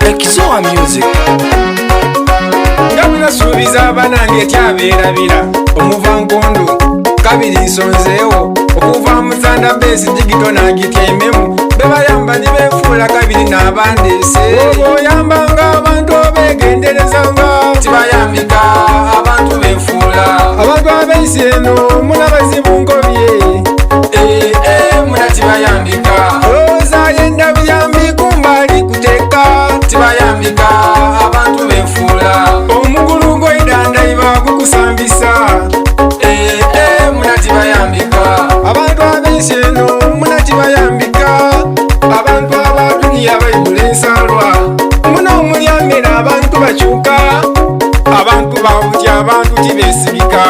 Ekizoa Music. Nga bwenasuubiza abanange tyabeerabira omuva nkondo kabiri nsonzeewo okuva mu Thunder Base jigito nagityaimemu bebayamba ni befuula kabiri n'abandeese oba oyambanga abantu obegenderezanga Tibayambika abantu befuula. Abantu ab'ensi eno muna bazibu nkobye. Eh, eh, muna tibayambika. Olowooza ayenda buyambi kumba ali kuteeka. Tibayambika abantu befuula. Omugulu gw'eidandaiba gukusambisa. Eh, eh, muna tibayambika. Abantu ab'ensi eno muna tibayambika. Abantu aba duniya baigula ensaalwa. Muna omulya mmere abantu bakyuka. Abantu babutya abantu tibeesigika.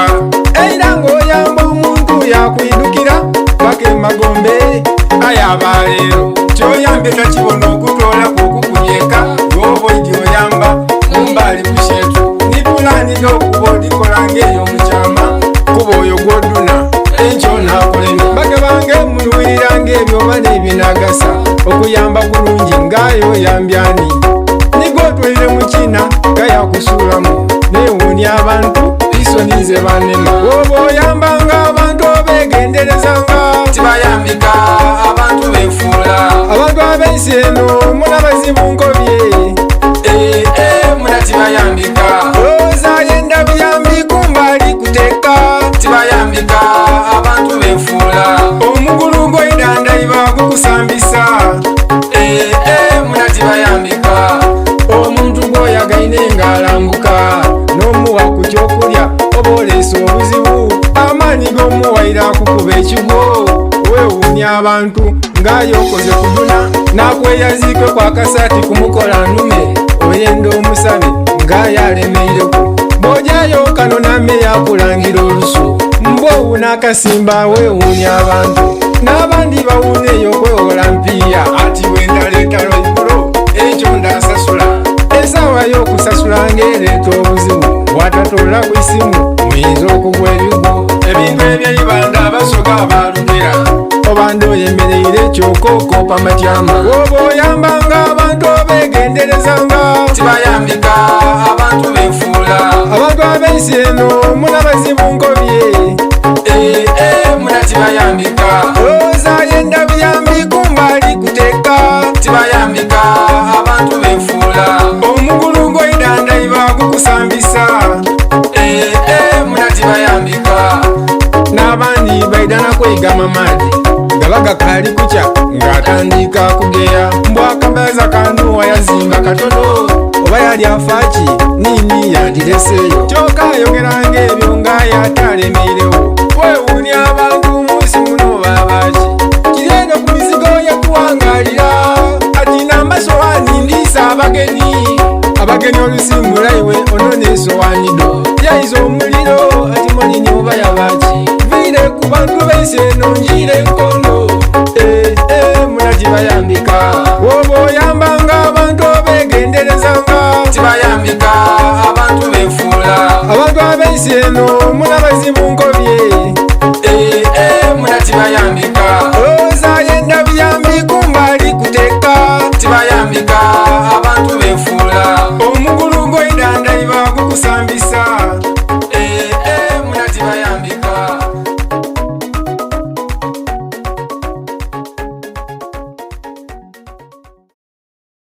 Eira ng'oyamba omuntu yakwidukira paka emagombe. Aye abaleero kyoyambye takibona okutoolaku okukunyeka. Lwoba oidye oyamba mumbali kushetu. Ni pulaani dh'okuba odhikola ng'eyo mu kyama. Kuba oyo gw'oduna enkyo n'akulema. Bake bange muluwiriranga ebyo oba n'ebinagasa. Okuyamba kulungi ng'aye oyambye ani? Ni gw'otwaire mu kiina nga yakusuulamu. Neewuunia abantu ensoni nze banema. Bw'oba oyambanga abantu obegenderezanga. Tibayambika abantu befuula. Abantu ab'ensi eno muna bazibu nkobye. Eh, eh, muna tibayambika. Olowooza ayenda buyambi kumba ali kuteeka. Tibayambika abantu befuula. Omugulu gw'eidandaiba gukusambisa. Eh, eh, muna tibayambika. Omuntu gw'oyagaine ng'alambuka n'omuwa ku kyokulya oba oleese obuzibu. Amaanyi g'omuwaire akukuba ekigwo. Weewuunya abantu ng'aye okoze kuduna. N'akweyaziike ku akasaati kumukola nnume. Oyenda omusabe ng'aye alemeireku. Bw'ogyayo kano name yakulangira olusu. Mbw'owuna akasimba weewuunya abantu. N'abandi bawuuna eyo okwewola mpiiya. Ati bwe ndaleeta lwaigulo ekyo ndasasula. Essaawa y'okusasula ng'ereeta obuzibu. Bw'atatoola ku isimu muyinza okugwa ebigwo. Ebintu eby'eibanda abasoga baalugera. Obanda oyemereire kyokka okopa matyama. Bw'oba oyambanga abantu obegenderezanga. Tibayambika abantu befuula. Abantu ab'ensi eno muna bazibu nkobye. Eh, eh, muna tibayambika. Olowooza ayenda buyambi kumba ali kuteeka. Tibayambika abantu befuula. Omugulu gw'eidandaiba gukusambisa. Eh, eh, muna tibayambika. N'abandi baidana kwegama maadhi gaba gakaali kukya ng'atandika kugeya. Mbwakabaza kanuwa yazimba katono oba yali afaaki nini yandireseeyo. Kyokka ayogeranga ebyo ng'aye ate alemeirewo. Weewuunya abantu mu nsi muno babaaki. Kiri eno ku mizigo yekuwangalira. Ati n'amasowaani ndiisa abagenyi. Abagenyi olusimbula iwe onona esowaani dho. Yaiza omuliro ati monini oba yabaaki. Viire ku bantu b'ensi eno njiire enkondo. Eh, eh, muna tibayambika. Bw'oba oyambanga abantu obegenderezanga. Tibayambika abantu befuula. Abantu ab'ensi eno muna bazibu nkobye.